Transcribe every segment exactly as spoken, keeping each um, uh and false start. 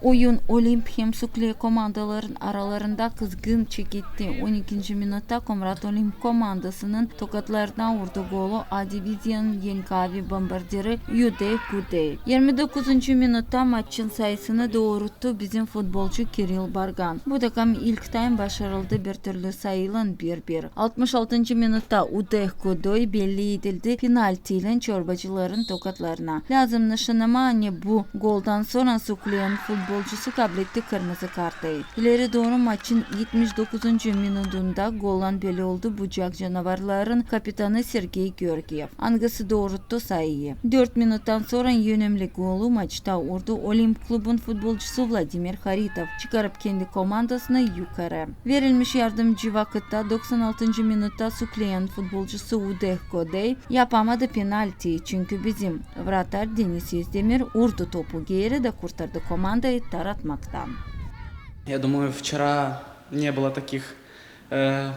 Oyun Olimp hem Sukle komandaların aralarında kızgın çeketti. On ikinci minutta Komrat Olimp komandasının tokatlarına urdu golu A diviziyanın en kaavi bombardiri Udeh Gudeh. Yirmi dokuzuncu minutta maçın sayısını dooruttu bizim futbolcu Kiril Bargan. Bu takım ilktän başarıldı bir türlü sayıylan bir bir. Altmış altıncı minutta Udeh Gudeh belli edildi penaltiylän çorbacıların tokatlarına. Lääzım nışannamaa, ani bu goldan sora Suklenin futbolcusu kabletti kırmızı kartı. İleri dooru maçın etmiş dokuzuncu minudunda gollan belli oldu bucak canavarların kapitanı Sergey Georgiev, angısı dooruttu sayıyı. Dört minuttan sora önemli golu maçta urdu Olimp klubun futbolcusu Vladimir Haritov, çıkarıp kendi komandasını yukarı. Verilmiş yardımcı vakıtta doksan altıncı minutta Suklenin futbolcusu Udeh Gudeh yapamadı penaltiyi, çünkü bizim vratar Denis Özdemir urdu topu geeri da kurtardı komandayı taratmaktan. Я думаю, вчера не было таких, э,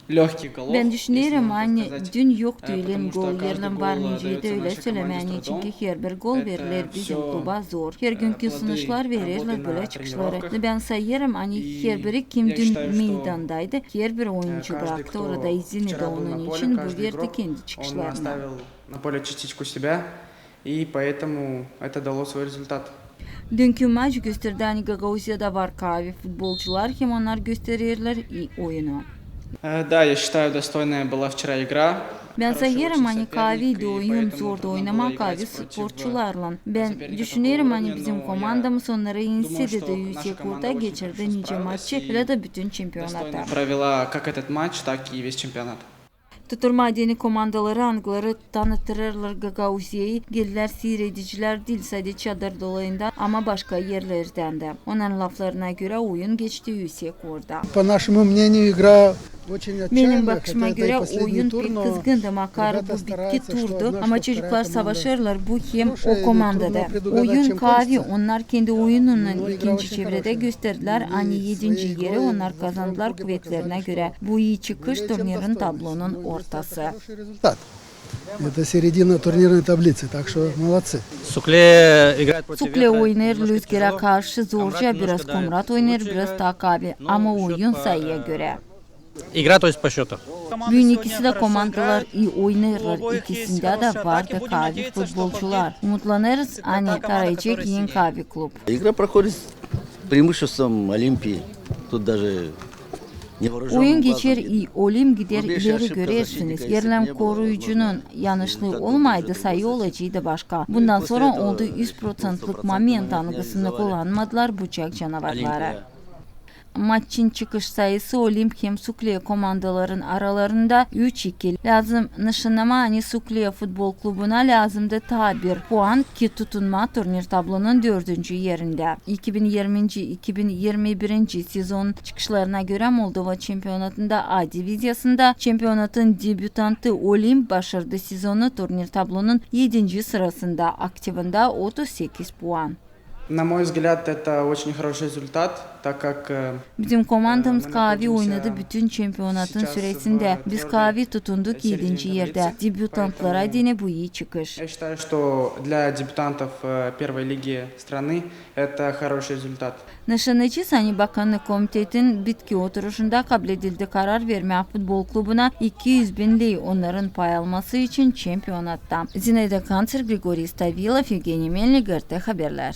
лёгких голов, если можно так сказать. Bän düşünerim, ani dün yoktu ölän gol, erlän var nicä dä ölä sölemää, ani çünkü herbir gol veriler bizim kluba zor. Hergünkü sunuşlar vererlär bölä çıkışları. Bän sayêrım, ani herbiri, kim dün meydandaydı, herbir oyuncu braktı orada izini da onun için bu verdi kendi çıkışlarını. На поле частичку себя, и поэтому это дало свой результат. Dünkü maç gösterdi, ani Gagauziyada var kaavi futbolcular, hem onnar göstererlär ii oyunu. Э, да, я считаю, достойная была вчера игра. Bän sayêrım, ani kaaviydi oyun, zordu oynamaa kaavi sportçularlan. Bän düşünerim, ani bizim komandamız onnarı ensedi dä, üüsek uurda geçirdi nicä maçı, ölä dä bütün çempionatı. Провела как этот матч, так и весь чемпионат. Tuturmaa deyni komandaları, angıları tanıttırêrlar Gagauziyayı, geldilär siiredicilär diil sade Çadır dolayında, ama başka erlerdän dä. Onnarın laflarına görä, oyun geçti üüsek uurda. По нашему мнению, игра очень отчаянная. Benim bakışıma görä, oyun pek kızgındı, makar bu bitki turdu, ama çocuklar savaşêrlar bu hem o komandada. Oyun kaavi, onnar kendi oyununnan ikinci çevredä gösterdilär, ani edinci eri onnar kazandılar kuvetlerinä görä. Bu ii çıkış turnirin tablonun ortası. Это середина турнирной таблицы, так что молодцы. Sukle oynêêr Lüzgerä karşı zorca, biraz Komrat oynêêr, biraz taa kaavi, ama oyun sayıya görä. Игра, то есть по счёту. Büün ikisi dä komandalar ii oynêêrlar, ikisindä dä vardı kaavi futbolcular. Umutlanêrız, ani taarayacek en kaavi klub. Игра проходит с преимуществом Олимпии. Тут даже невооружённым глазом видно. Oyun geçer ii, Olimp gider ileri, görersiniz. Erlän koruyucunun yanışlıı olmaydı, sayı olaceydı başka. Bundan sora oldu üz proţentlik moment, angısını kullanmadılar bucak canavarları. Maçın çıkış sayısı Olimp hem Sukle komandaların aralarında üç iki. Lääzım nışannamaa, ani Sukle futbol klubuna lääzımdı taa bir puan, ki tutunmaa turnir tablonun dördüncü erindä. İki bin irminci, iki bin irmi birinci sezon çıkışlarına görä, Moldova çempionatında A diviziyasında çempionatın debütantı Olimp başardı sezonu turnir tablonun edinci sırasında, aktivında otuz sekiz puan. На мой взгляд, это очень хороший результат, так как, э, Bizim komandamız kaavi oynadı bütün çempionatın süresindä. Biz kaavi tutunduk edinci erdä. Debütantlara deyni bu ii çıkış. Я считаю, что для дебютантов, э, первой лиги страны это хороший результат. Nışannamaa, ani Bakannık komitetin bitki oturuşunda kabledildi karar vermää futbol klubuna iki üz bin ley onnarın pay alması için çempionatta. Zinaida Kanţer, Grigoriy Stavilov, Evgeniy Melnik, GRT Haberlär.